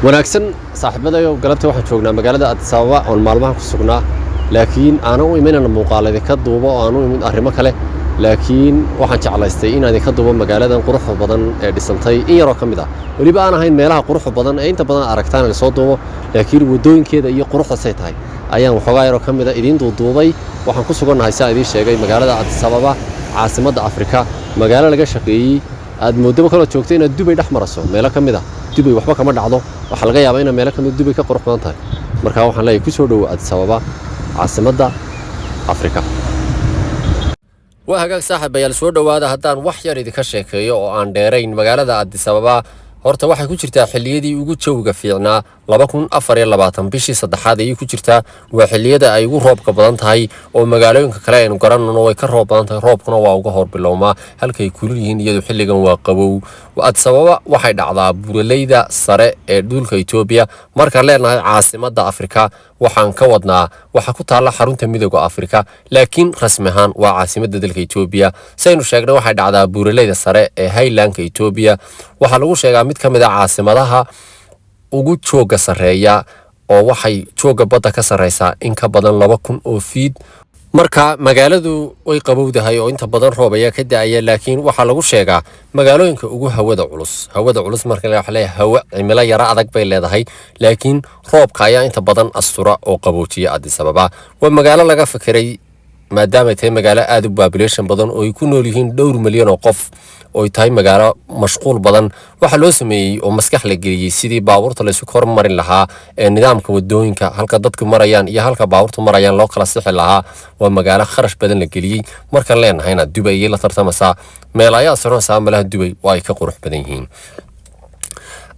Wanaagsan saaxiibadayo, galabta waxaan joognaa magaalada Addis Ababa oon maalmahan ku sugnaa, laakiin aanan u imanana muuqaal idinka duubo oo aan u imid arrimo kale, laakiin waxaan jeclaystay inaan idinka duubo magaaladan quruxda badan ee dhisantay in yaroo ka mid ah. Weliba aan ahayn meelaha quruxda badan ee inta badan aragtaan lasoo duubo, laakiin waddooyinkeeda iyo quruxda say tahay ayaan waxoogaa yaroo ka mid a idiin duuduubay. Waxaan ku sugannahay, saa idiin sheegay, magaalada Addis Ababa, caasimadda Afrika, magaalo laga shaqeeyey. Aad moodaba kaloo joogto inaad Dubay dhex maraso. Meelo ka mid ah Dubay waxba kama dhacdo, waxaa laga yaabaa inay meelo ka mid Dubay ka qurux badan tahay. Marka waxaan leeyahay, ku soo dhowo Addis Ababa, caasimadda Afrika. Waa hagaag saaxiibayaal, soo dhowaada. Haddaan wax yar idinka sheekeeyo oo aan dheerayn, magaalada Addis Ababa horta waxay ku jirtaa xilliyadii ugu jawiga fiicnaa. 2024 bishii saddexaad ayay ku jirtaa. Waa xilliyada ay ugu roobka badan tahay, oo magaalooyinka kale aynu garanano way ka roob badan tahay, roobkuna waa uga hor bilowmaa. Halkay kulul yihiin, iyadu xilligan waa qabow. Addis Ababa waxay dhacdaa buuraleyda sare ee dhulka Etoobiya. Markaan leenahay caasimadda Afrika, waxaan ka wadnaa waxa ku taalla xarunta Midooda Afrika, laakiin rasmi ahaan waa caasimadda dalka Etoobiya. Saynu sheegnay, waxay dhacdaa buuraleyda sare ee highlandka Etoobiya. Waxaa lagu sheegaa mid ka mid a caasimadaha ugu jooga sarreeya, oo waxay jooga badda ka sarreysaa in ka badan 2000 oo fiid. Marka magaaladu way qabowdahay oo inta badan roob ayaa ka da-aya, laakiin waxaa lagu sheegaa magaalooyinka ugu hawada culus. Hawada culus marka waxa leeyahay, hawo cimilo yaro adag bay leedahay, laakiin roobka ayaa inta badan astura oo qaboojiya. Addis Ababa waa magaalo laga fikiray, maadaamay tahay magaalo aada u population badan oo ay ku nool yihiin dhowr milyan oo qof, oo ay tahay magaalo mashquul badan. Waxaa loo sameeyey oo maskax la geliyey sidii baabuurta laysu kormarin lahaa ee nidaamka wadooyinka, halka dadku marayaan iyo halka baabuurtu marayaan, loo kala sixi lahaa. Waa magaalo kharash badan la geliyey. Markaan leenahayna Dubay ayay la tartamaysaa, meel ayaa soronaysaa malaha Dubay waa ay ka qurux badan yihiin.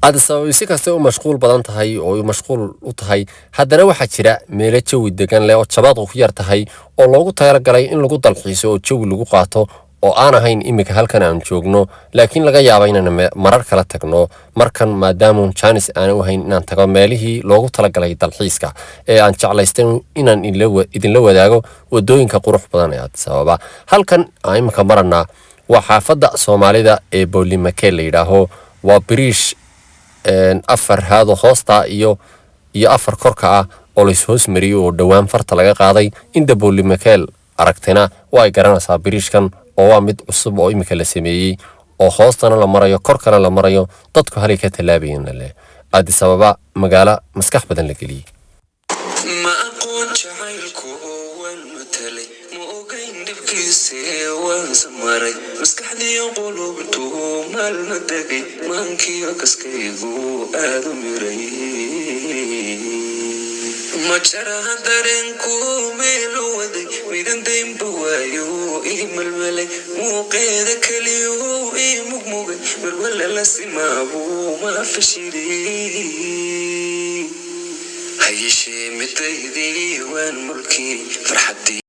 Addis Ababa si kastay u mashquul badan tahay oo mashquul u tahay, haddana waxaa jira meelo jawi degan leh oo jabaadu ku yar tahay oo loogu talagalay in lagu dalxiiso oo jawi lagu qaato, oo aan ahayn iminka halkan aan joogno, laakiin laga yaaba inaan marar kala tagno. Markan maadaamun chance aan u hayn inaan tago meelihii loogu talagalay dalxiiska ee aan jeclaystay inaan idinla wadaago wadooyinka qurux badan ee Addis Ababa. Halkan aan iminka maranaa waa xaafadda Soomaalida ee Boolimake la yidhaaho. Waa biriish afar haado hoosta iyo afar korka ah oo lays hoos mariyey oo dhowaan farta laga qaaday. Inta Boolimakeel aragtina waa ay garanaysaa biriishkan, oo waa mid cusub oo iminka la sameeyey, oo hoostana la marayo, korkana la marayo, dadku halay ka tallaabayeen leh. Addis Ababa, magaalo maskax badan la geliyey. Ma aqoon jacaylku, waan matalay, ma ogayn dhibkiise, waan samaray. Maskaxdiyo qulubtu maalma degay, maankiyo kaskaygu aadu miray. Majaraha dareenku meelu waday, midan daynba waayo ii melmelay, muuqeeda keliyu ii mugmugay, marwala la simaabuu ma fashilay. Hayeshee midaydii waan mulkii farxaddii.